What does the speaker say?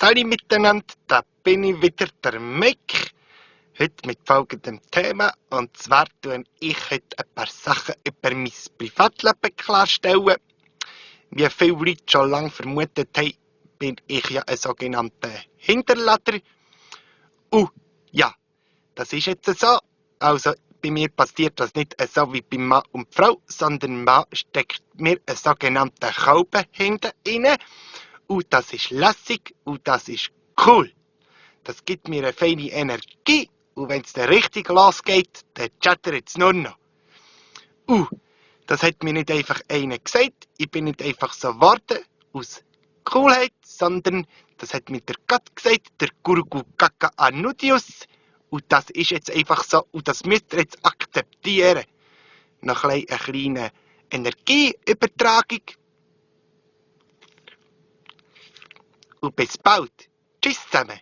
Salut miteinander, da bin ich wieder, der Mick. Heute mit folgendem Thema. Und zwar tue ich heute ein paar Sachen über mein Privatleben klarstellen. Wie viele Leute schon lange vermutet haben, bin ich ja ein sogenannter Hinterlader. Ja, das ist jetzt so. Also bei mir passiert das nicht so wie bei Mann und Frau, sondern Mann steckt mir einen sogenannten Kolben hinten rein. Das ist lässig und das ist cool. Das gibt mir eine feine Energie und wenn es dann richtig losgeht, dann chattert es nur noch. Das hat mir nicht einfach einer gesagt, ich bin nicht einfach so geworden aus Coolheit, sondern das hat mir der Gott gesagt, der Gurgu Kaka Anudius. Und das ist jetzt einfach so und das müsst ihr jetzt akzeptieren. Noch eine kleine Energieübertragung. Und bis bald. Tschüss zusammen.